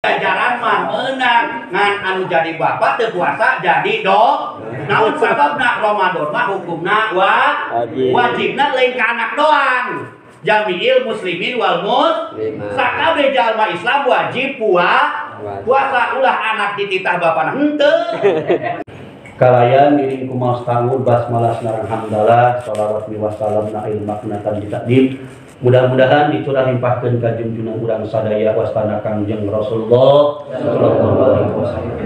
Ganjaran mah meunang ngan anu jadi bapak teu puasa jadi do. Naon sababna Ramadan mah hukumna wajibna lain ka anak doang. Jami'il muslimin wal muslimat. Sakabeh jalma Islam wajib puasa ulah anak dititah bapana henteu. Kalayan diri kumaos tangguh basmalah sareng hamdalah shalawat miwassalam na ilmaknatan ditakdim. Mudah-mudahan dicurah limpahkeun ka junjungan urang sadaya wastana Kangjeng Rasulullah sallallahu alaihi wasallam.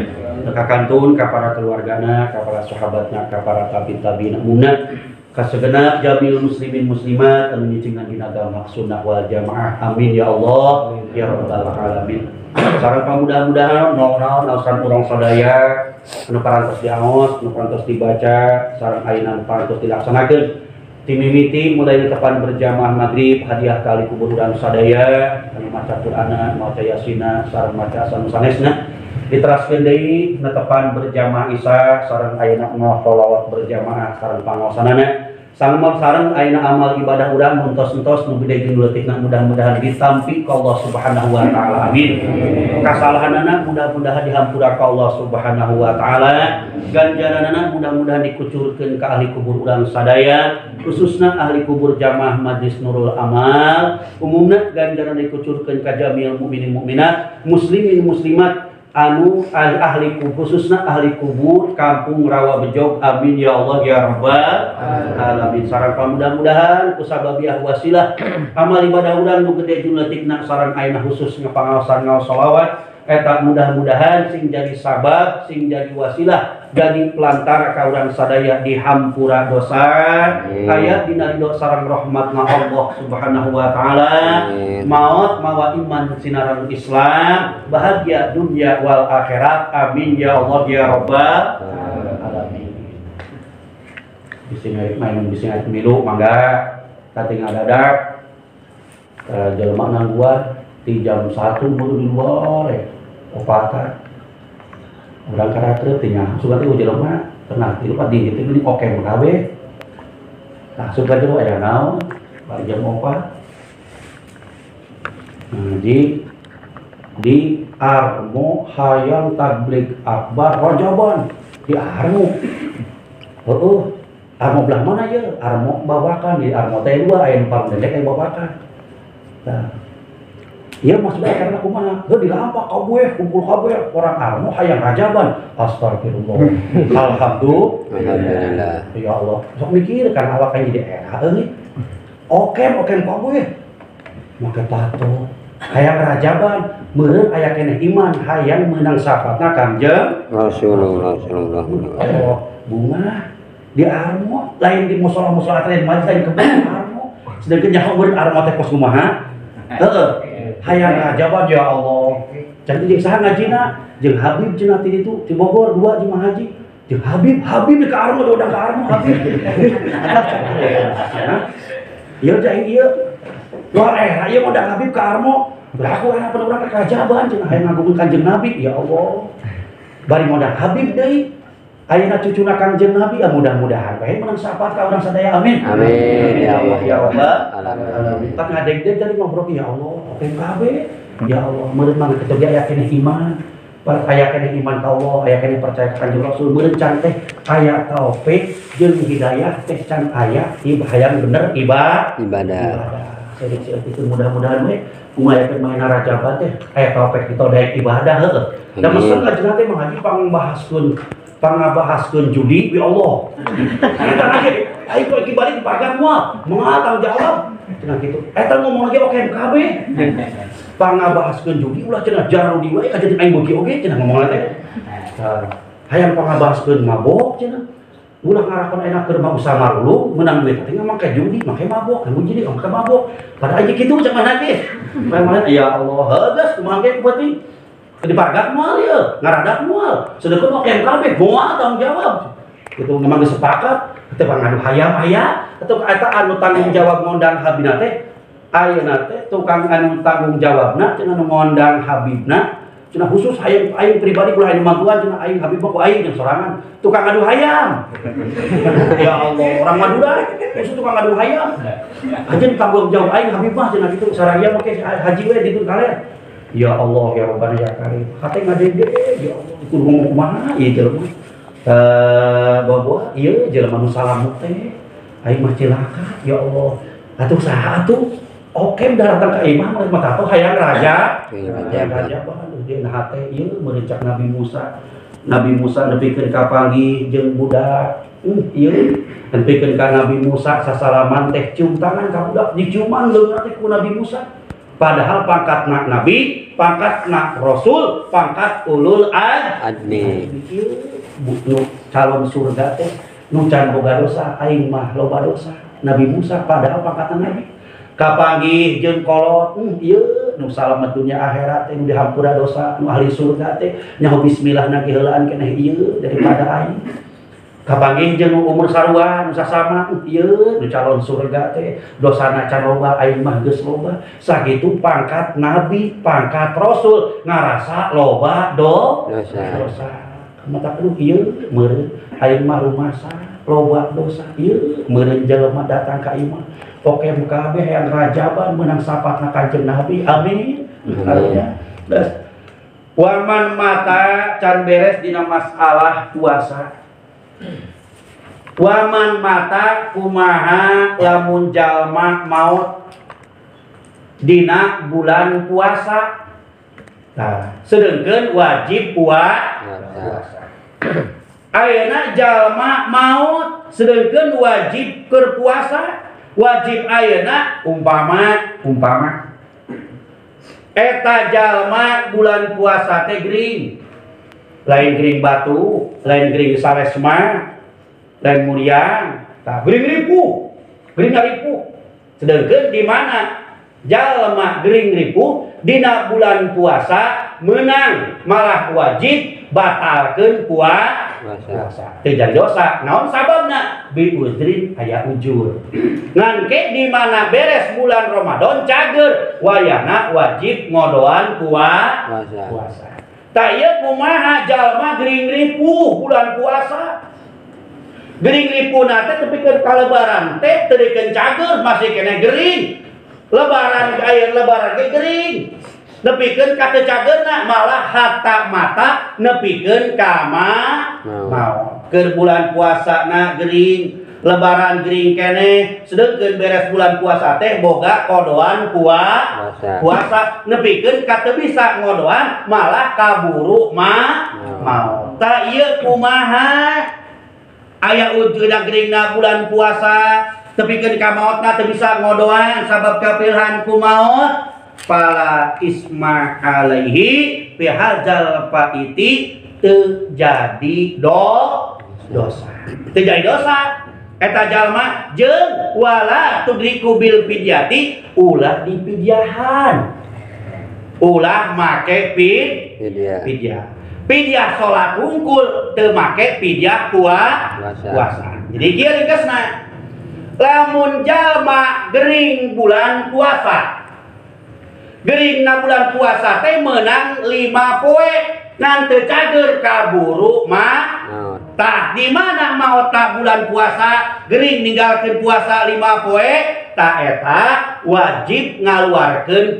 Kakantun ka para keluargana, ka para sahabatna, ka para tabi'in tabi'in umumna, ka segenap jamil muslimin muslimat anu nyicingan dina agama sunnah wal jamaah. Amin ya Allah ya rabbal alamin. Sareng pamudah-mudahan naon-naon aosan urang sadaya anu parantos diaos, anu parantos dibaca, sareng ayeuna anu parantos dilaksanakeun. Timimiti mulai tepan berjamaah maghrib hadiah kali kubur urang sadaya anu maca Qur'ana, maca Yasina, sareng maca anu sanesna. Diteraskeun deui netepan berjamaah isya sareng ayeuna sholawat berjamaah sareng pangaosanana. Sareng sareng ayeuna amal ibadah urang muntos-entos nu gede jeung leutikna mudah-mudahan ditampi ku Allah Subhanahu wa taala. Amin. Kasalahanana mudah-mudahan dihampura ku Allah Subhanahu wa taala. Ganjaranana mudah-mudahan dikucurkeun ka ahli kubur urang sadaya, khususna ahli kubur jamaah Majlis Nurul Amal. Umumna ganjaran dikucurkeun ka jamil mukminin mukminat, muslimin muslimat anu ahli kubur, khususna ahli kubur kampung Rawa Bejog. Amin ya Allah ya rabbal alamin. Sareng mudah-mudahan kusababiah wasilah amal ibadah urang nu gede jeung leutikna sareng ayeuna khusus ngapangaosan ngaos sholawat eta mudah-mudahan sing jadi sabab, sing jadi wasilah, jadi pelantara ka urang sadaya dihampura dosa, aya dina ridho sareng rahmatna Allah Subhanahu wa taala, maot mawa iman sinaran Islam, bahagia dunia wal akhirat. Amin ya Allah ya rabbal alamin. Bisi main bisi milu mangga katingal dadak jelema nangguan di jam 1 baru di luar ya. Opatan urang karakter teh nya sugan teh jelema tenang tilu di dieu ini oke kabeh. Nah sugan teh aya naon bari jam 4. Nah di Armo hayang tabligh akbar Rajaban di Armo. Heueuh Armo belah mana ye? Armo babakan di Armo teh dua aya nu pangdendek aya babakan. Tah iya maksudnya karena kumaha? Heuh dilampak kabeh, kumpul kabeh orang Armo hayang Rajaban. Astagfirullah. Alhamdulillah. Ya Allah. Sok mikir kan awak kan jadi era euy. Oke, oke kabeh. Make tato. Hayang Rajaban, meureun aya keneh iman, hayang meunang syafaatna Kangjeng Rasulullah sallallahu alaihi wasallam. Oh, bunga di Armo lain di musala-musala lain majlis lain kebun Armo. Sedangkan nyaho meureun Armo teh kos kumaha? Heeh. Hayang Rajaban ya Allah. Jadi jeung saha ngajina? Jeung Habib cenah ti ditu ti Bogor dua jeung haji. Jeung Habib, Habib ka Armo diundang ka Armo Habib. Ieu jang ieu. Luar era ieu ngundang Habib ka Armo. Berlaku era pada urang ka Rajaban cenah hayang ngagungkeun Kanjeng Nabi ya Allah. Bari ngundang Habib deui. Ayeuna cucuna Kangjeng Nabi ya mudah-mudahan bae menang syafaat ka urang sadaya. Amin. Amin ya Allah ya Allah. Alamin. Tak ngadeg-deg tadi ngobrol ya Allah, oke kabeh. Ya Allah, meureun mah kitu ge aya keneh iman. Aya keneh iman ka Allah, aya keneh percaya ka Kanjeng Rasul, meureun can teh aya taufik jeung hidayah teh can aya hayang bener ibadah. Saeutik-saeutik itu mudah-mudahan we kumayakeun maena Rajaban teh aya taufik kitu daek ibadah heueuh. Da mesen ka teh mah haji pangabahaskeun judi ya Allah. Eta lagi aing kok balik dipagar moal, moal tanggung jawab. Cenah kitu. Eta ngomong lagi oke kabeh. Pangabahaskeun judi ulah cenah jarudi wae kajeun aing beuki oge cenah ngomong teh. Hayang pangabahaskeun mabok cenah. Ulah ngarakon enak keur mah usaha marulu meunang duit teh make judi, make mabok, anu jadi make mabok. Padahal aja kitu zaman teh. Mana ya Allah, heuh geus kumaha ge kupenting. Dipargat moal ieu, ngaradak moal. Sedengkeun oke kabeh moal tanggung jawab. Itu memang geus sepakat, teu pangadu hayam aya, atau eta anu tanggung jawab ngondang Habibna teh, ayeuna teh tukang anu tanggung jawabna cenah nu ngondang Habibna, cenah khusus hayam aing pribadi ulah anu mantuan cenah aing Habib mah ku aing jeung sorangan, tukang adu hayam. Ya Allah, orang Madura khusus tukang adu hayam. Ajeun tanggung jawab aing Habib mah cenah kitu saraya make haji we ditu kalian. Ya Allah ya Rabbana ya Karim. Hate ngadege ya Allah kudu ngomong kumaha ieu jelema. Bawa ieu jelema nu salamut teh. Aing mah cilaka ya Allah. Atuh saha atuh? Oke datang ka imah mah mah atuh hayang raja. Raja aduh dia hate ieu meureun Nabi Musa. Nabi Musa nepikeun ka panggih jeung budak. Ieu nepikeun ka Nabi Musa sasalaman teh cium tangan ka budak diciuman leungeun teh ku Nabi Musa. Padahal pangkat nak nabi, pangkat nak rasul, pangkat ulul azmi. Nu calon surga teh nu can boga dosa, aing mah loba dosa. Nabi Musa padahal pangkatna nabi. Kapanggih jeung kolot, ieu nu salamet dunya akhirat teh nu dihampura dosa, nu ahli surga teh nyaho bismillah na ge heulaan keneh ieu daripada aing. Kapanggih jeung umur sarua nu sasama ieu nu calon surga teh dosana can loba aing mah geus loba. Sakitu pangkat nabi, pangkat rasul ngarasa loba dosa. Mata kudu ieu meureun aing mah rumasa loba dosa ieu meureun jelema datang ka imah. Oke kabeh hayang rajaban meunang sapatna Kanjeng Nabi. Amin. Amin. Waman mata can beres dina masalah puasa. Waman mata kumaha lamun jalma maut dina bulan puasa. Nah, sedengkeun wajib puasa. Ayeuna jalma maut sedengkeun wajib keur puasa. Wajib ayeuna umpama eta jalma bulan puasa teh gering. Lain gering batu, lain gering salesma, lain muriang, tah gering ripuh, gering ripuh. Sedengkeun di mana jalma gering ripuh dina bulan puasa menang malah wajib batalkeun puasa. Teu jadi dosa. Naon sababna? Bi uzrin aya ujur. Ngan ke di mana beres bulan Ramadan cager wayahna wajib ngodoan puasa. Tah ieu kumaha jalma gering ripuh bulan puasa. Gering ripuhna teh tepikeun ka lebaran teh teu dikeun cager masih keneh gering. Lebaran aya lebaran ge gering. Nepikeun ka teu cagerna malah hatta mata nepikeun ka maot. Keur bulan puasana gering, lebaran gering keneh, sedengkeun beres bulan puasa teh boga kodoan puasa nepikeun ka teu bisa ngodoan malah kaburu maot. Tah ieu kumaha aya ujurna geringna bulan puasa tepikeun ka maotna teu bisa ngodoan sabab kapilihan ku maot. Fala isma alaihi fi hadzal faiti teu jadi dosa. Teu jadi dosa eta jalma jeung wala tudriku bil fidyati ulah dipidyahan. Ulah make fidyah. Fidyah salat hungkul teu make fidyah puasa. Jadi kieu ringkesna. Lamun jalma gering bulan puasa, gering na bulan puasa teh menang 5 poe ngan teu cager kaburu tah di mana maot ta bulan puasa gering ninggalkeun puasa 5 poe tah eta wajib ngaluarkeun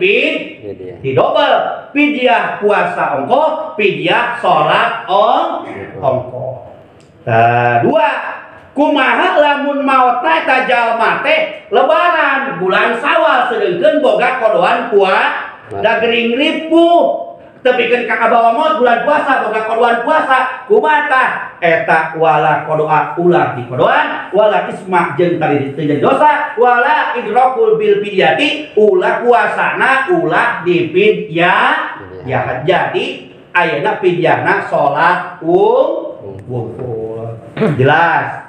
didobel fidyah puasa ongkoh fidyah salat ongkoh. Tah dua kumaha lamun maot ta eta jalma teh lebaran bulan Sawal sedengkeun boga kodoan puasa da gering ripuh tepikeun ka kabawa maot bulan puasa boga kodoan puasa kumaha tah eta wala kodoa ulah di kodoan wala isma jeung tadi teu jadi dosa wala idrakul bil fidyati ulah puasana ulah dipidyah ya. Jadi ayeuna fidyahna salat wungkul jelas.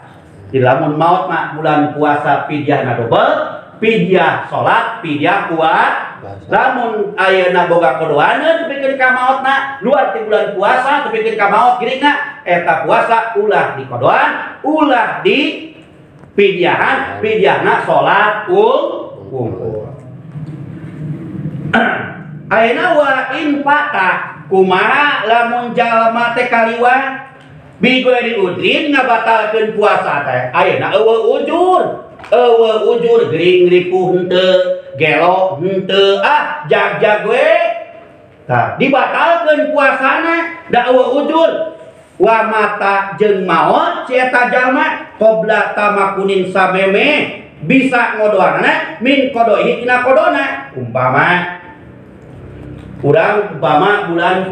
Di lamun maut mah bulan puasa fidyahna dobel, fidyah salat, fidyah puasa. Lamun ayeuna boga kodoaneun tepikeun ka maotna, luar ti bulan puasa tepikeun ka maot giringna, eta puasa ulah di kodoan, ulah di fidyahan, fidyahna salat wungkul. Ayeuna wa in fata kumaha lamun jalma teh kaliwat bigori udrin ngabatalkeun puasa teh ayeuna eueuh ujur gering ripuh henteu gelo henteu ah jag-jag we Tah dibatalkeun puasana da eueuh ujur wa mata jeung maot si eta jalma qabla tamakunin sameme bisa ngodoanana min qodoihi tina qodona. Umpama urang umpama bulan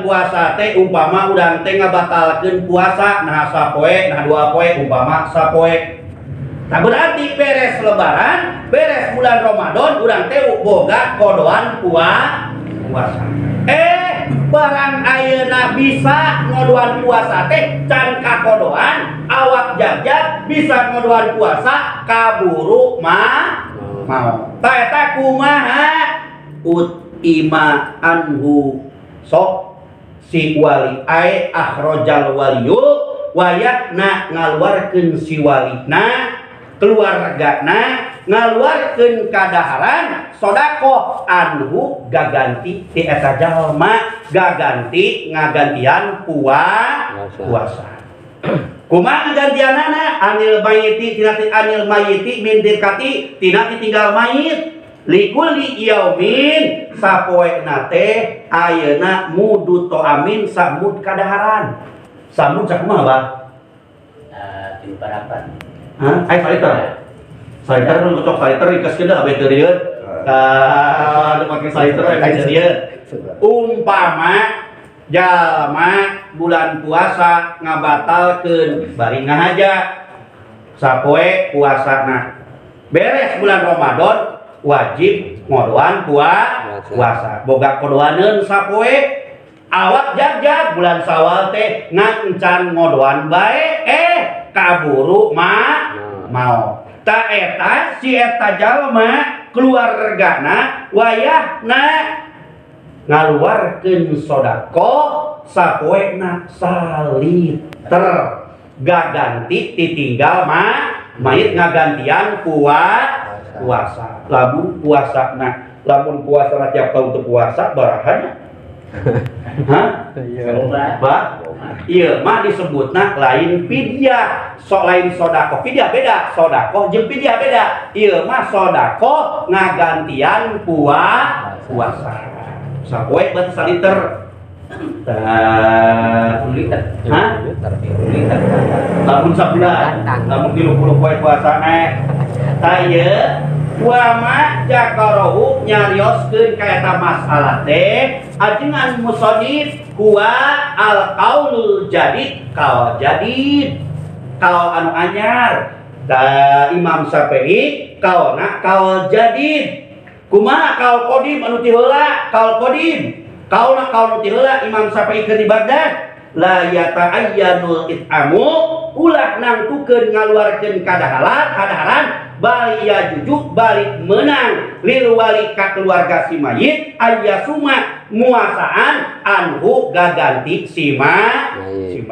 puasa teh umpama urang teh ngabatalkeun puasa nah sapoe nah dua poe umpama sapoe. Tah berarti beres lebaran, beres bulan Ramadan urang teh boga kodoan puasa. Barang ayeuna bisa ngodoan puasa teh can kakodoan awak jagjag bisa ngodoan puasa kaburu mau. Tah eta kumaha utima anhu sok si wali ae akhrajal waliyu wayahna ngaluarkeun si walina keluargana ngaluarkeun kadaharan sodakoh anhu gaganti ti eta jalma gaganti ngagantian puasa. Kumaha ngagantianana anil mayiti tina anil mayiti min dirkati tina ditinggal mayit likulli yaumin sapoena teh ayeuna mudu toamin samud kadaharan. Samud sakumaha bah? 3/4. Hah? Ai saliter. Saliter nu cocok saliter dikaskeun da abeh teu rieut. Tah, nu pake saliter abeh teu rieut. Umpama jalma bulan puasa ngabatalkeun bari ngahaja sapoe puasana. Beres bulan Ramadan wajib ngodoan puasa. Boga kodoaneun sapoe awak jagjag bulan Sawal teh ngan encan ngodoan bae kaburu mau. Ta eta si eta jalma keluargana wayahna ngaluarkeun sodakoh sapoena saliter gaganti ditinggal mayit ngagantian puasa. Lamun puasana lamun puasa tiap tahun teu puasa barahanya. Hah? Bah? Ieu mah disebutna lain fidyah, sok lain sodakoh. Fidyah beda, sodakoh jeung fidyah beda. Ieu mah sodakoh ngagantian puasa. Sapoe berarti saliter. Tah, liter. Hah? Liter. Lamun sabulan, lamun 30 poe puasana. Tah ieu wama jakarahu nyarioskeun ka eta masalah teh ajengan musonif huwa al qaulul jadid kaul jadid kaul anu anyar da Imam Syafi'i kaulna kaul jadid kumaha kaul qadim anu ti heula kaul qadim kaulna kaul nu ti heula Imam Syafi'i keur di Baghdad la yata'ayyanul it'amu ulah nangtukeun ngaluarkeun kadaharan bali ya jujuk balik menang lil wali ka keluarga si mayit ayyasuma muasaan anhu gaganti si mayit.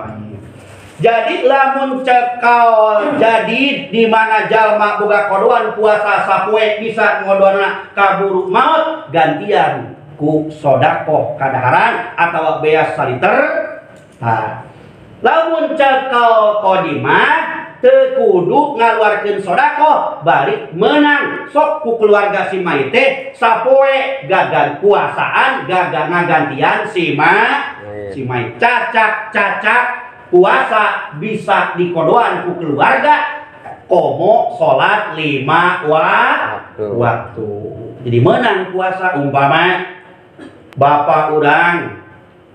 Jadi lamun cekal jadi di mana jalma boga kodoan puasa sapoe bisa ngodoana kaburu maut gantian ku sodakoh kadaharan atawa beas saliter. Nah, lamun cekal qadimah teu kudu ngaluarkeun sodakoh balik menang sok ku keluarga si mayit teh sapoe gagan puasaan gagan ngagantian si mayit. Cacak-cacak puasa bisa dikodoan ku keluarga komo salat 5 waktu. Jadi menang puasa umpama bapak urang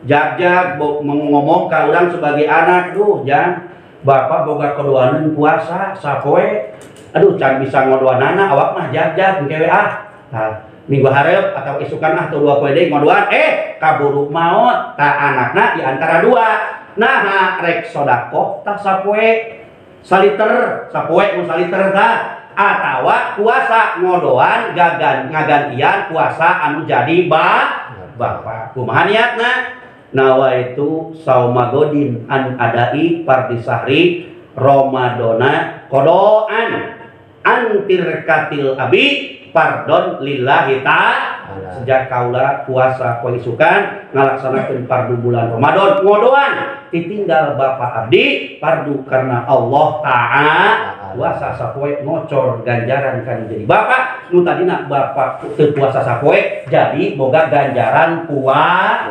jagjag ngomong ka urang sebagai anak, duh jang bapak boga kodoaneun puasa sapoe, aduh can bisa ngodoanana awak mah jagjag engke we ah. Tah minggu hareup atau isukan ah atau 2 poe deui ngodoan kaburu maot. Tah anakna di antara dua nah rek sodakoh tah sapoe saliter sapoe mun saliter tah atawa puasa ngodoan ngagantian puasa anu jadi bapak. Kumaha niatna? Nawaitu sauma godin an adai pardi sahri Ramadona kodoan antir katil abi pardon lillahi ta'ala. Sejak kaula puasa poisukan ngalaksanakeun fardu bulan Ramadan ngodoan ditinggal bapak abdi fardu karena Allah ta'ala. Puasa sapoe ngocor ganjaran kan jadi bapak nu tadina bapak teu puasa sapoe jadi boga ganjaran puasa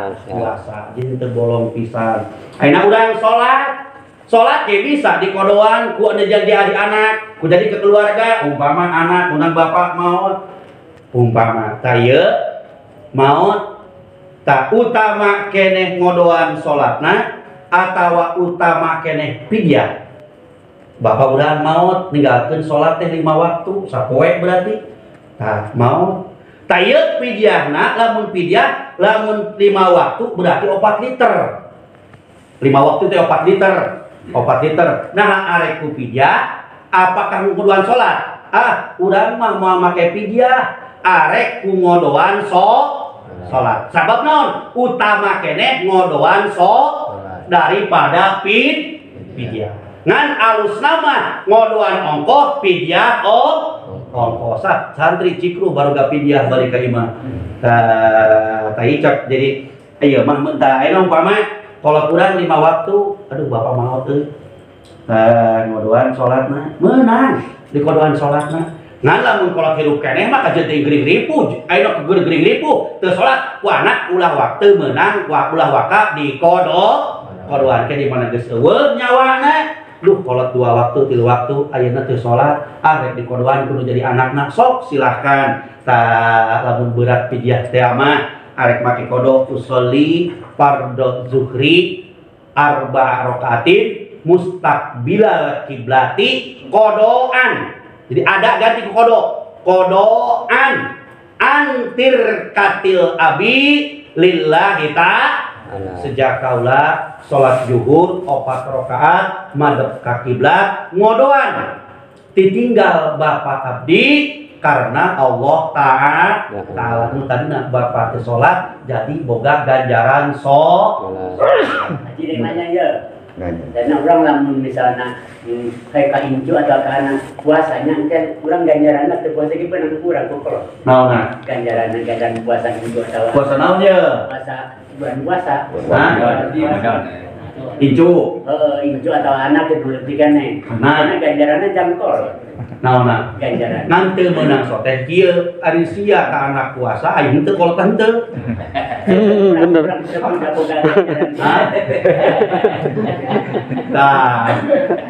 jadi teu bolong pisan. Ayeuna urang salat. Salat ge bisa dikodoan ku anu jadi anak, ku jadi ke keluarga, umpama anak unang bapak maot. Umpama tah ieu maot tak utama keneh ngodoan salatna atawa utama keneh pidyah. Bapak udah maot ninggalkeun salat teh 5 waktu sapoe berarti. Tah maot. Tah ieu pidyahna lamun pidyah lamun 5 waktu berarti 4 liter. 5 waktu teh 4 liter. 4 liter. Nah arek ku pidyah apakah kuduan salat? Ah, urang mah moal make pidyah, arek ku ngodoan salat. Sabab naon? Utama keneh ngodoan daripada pidyah. Ngan alus nama ngodoan ongkoh pidyah ongkoh. Santri cikru baru gak pidyah balik ka imah. Tah icak jadi ieu mah tah ayeuna umpama kalau kurang 5 waktu, aduh bapak maot euy. Tah ngodoan salatna meunang dikodoan salatna. Ngan lamun kolot hirup keneh mah kajeun teh gering ripuh, ayeuna gering ripuh teu salat ku anak ulah waktu meunang ulah waka dikodo kodoan ke di mana geus eueuh nyawana. Duh kolot 2 waktu 3 waktu ayeuna teu salat, ah rek dikodoan kudu jadi anakna sok silahkan. Tah lamun berat pidyah teh mah arek make kodo usolli fardhu zuhri arba rakaatin mustaqbilal kiblati kodoan. Jadi ada ganti ke kodo. Kodoan antir katil abi lillahi ta'ala. Sejak kaula salat zuhur 4 rakaat madhep ka kiblat ngodoan ditinggal bapak abdi karena Allah ta'ala. Nu tadina bapak teh salat jadi boga ganjaran salat. Haji rek nanya ye. Dan orang lamun misalnya kayak ka incu atau ka anak puasanya engke urang ganjaranna teu puasa ge beunang kurang ku kolot. Naonna? Ganjaran puasa incu atawa puasa naon ye? Puasa bulan puasa. Hah? Incu. Heeh, incu atau anak ge dulu dikane. Karena ganjaranna jangkol. Naonna? Ganjaran. Ngan teu meunang soteh kieu ari sia ka anak puasa ayeuna teu kolot henteu. Bener. Tah,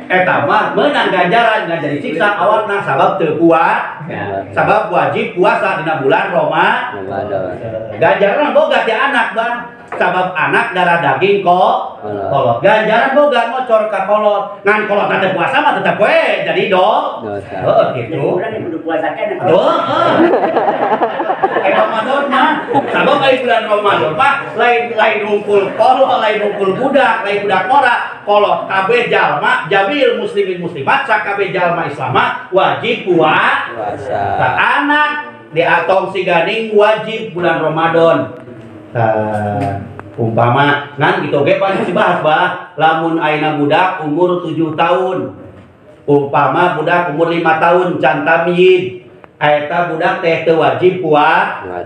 eta mah meunang ganjaran ngan jadi siksa awakna sabab teu kuat. Sabab wajib puasa dina bulan Ramadan. Ganjaran boga ti anak bah. Sabab anak darah daging kok kolot. Ganjaran boga ngocor ka kolot. Ngan kolot teh puasa mah tetep we jadi dosa. Heeh kitu. Urang kudu puasa keneh. Heeh. Ramadan mah sabab ai bulan Ramadan mah lain ngumpul kolot, lain ngumpul budak, lain budak ngora, kolot kabeh jalma jabil muslimin muslimat sakabeh jalma Islam wajib puasa. Tah anak di atong si ganing wajib bulan Ramadan. Tah umpama ngan kitu ge pan dibahas bah lamun ayeuna budak umur 7 tahun umpama budak umur 5 tahun can tamyiz eta budak teh teu wajib puasa.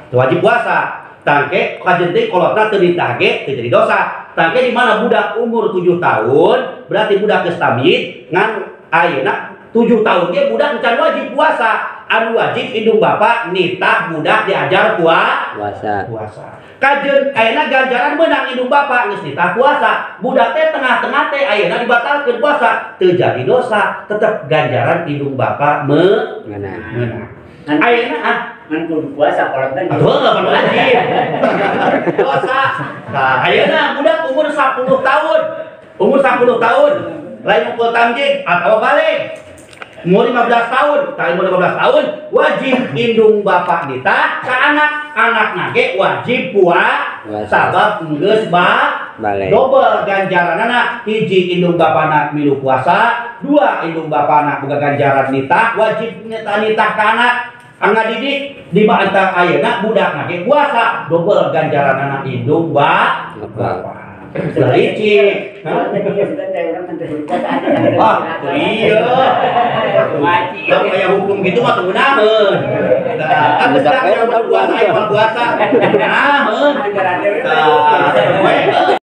Teu wajib puasa tangke kajeun teh kolotna teu ditage teu jadi dosa. Tangke di mana budak umur 7 tahun berarti budak geus tamyiz ngan ayeuna 7 tahun ge budak can wajib puasa. Anu wajib indung bapak nitah budak diajar puasa. Puasa. Kajeun ayeuna ganjaran meunang indung bapak geus nitah puasa. Budak teh tengah-tengah teh ayeuna dibatalkeun puasa, teu jadi dosa, tetep ganjaran indung bapak meunang. Ayeuna ah ngan kudu puasa kolotna. Aduh, pan wajib. Dosa. Tah ayeuna budak umur 10 tahun. Umur 10 tahun, lain mukul tamjid atau balik. Umur 15 tahun, umur 15 tahun wajib indung bapak nitah ka anak, anak ge wajib puasa sabab geus balik. Dobel ganjaranana, hiji indung bapana milu puasa, 2 indung bapana boga ganjaran nitah wajib nitah ka anak. Angadidik di antara ayeuna budak ge puasa, dobel ganjaranana indung bapak. Licik. Ah, iya. Wajib kayak hukum gitu mah teu ngeunaheun. Tah, kan geus puasa, puasa. Ngeunaheun. Tah,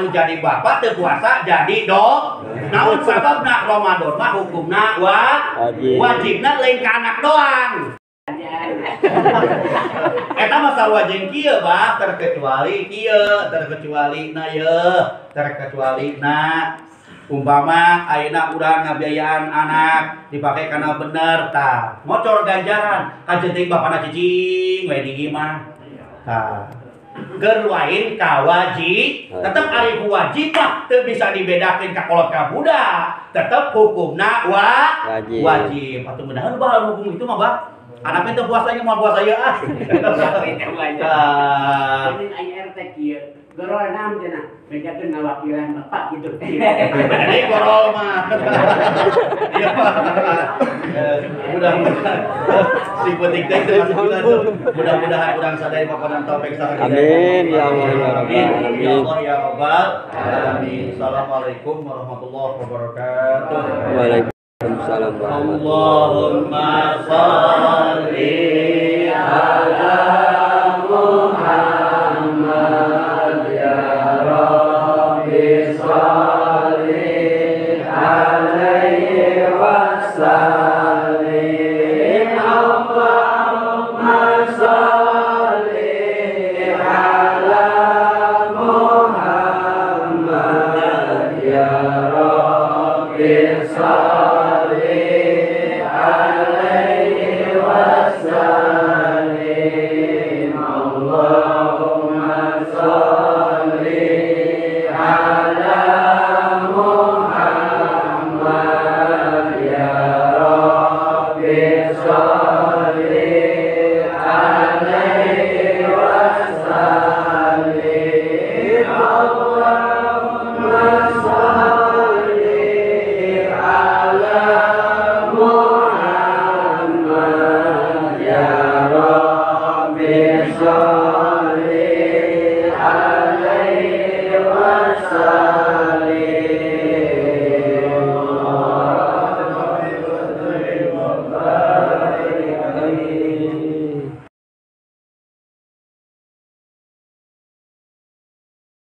anu jadi bapak teu puasa jadi do. Naon sababna Ramadan mah hukumna wajibna lain ka anak doang. Eta mah sarua jeung kieu bah, terkecuali kieu, terkecuali na ye, terkecuali na umpama ayeuna urang ngabiayaan anak dipake kana bener tah ngocor ganjaran kajeun teuing bapana cicing we di imah tah keur lain ka wajib tetep ari wajib mah teu bisa dibedakeun ka kolot ka budak tetep hukumna wajib atuh mudahan bah hukum itu mah bah anaknya teu puasa nya moal puasa ieu ah. Ini aya RT kieu. Gorol naon cenah? Bejakeun ngawakilan bapak gitu. Jadi gorol mah. Iya Pak. Mudah-mudahan si penting teh mudah-mudahan urang sadaya papanan taufik sareng hidayah. Amin ya Allah ya Rabbal alamin. Ya Allah ya Rabbal alamin. Assalamualaikum warahmatullahi wabarakatuh. Waalaikumsalam warahmatullahi. Allahumma shalli ala Muhammad ya Rabbi shalli alaihi wasallim. Allahumma shalli ala Muhammad ya Rabbi shalli alaihi wasallim. Allahumma shalli ala Muhammad ya Rabbi shalli alaihi wasallim. Allahumma shalli ala Muhammad ya Rabbi shalli alaihi wasallim.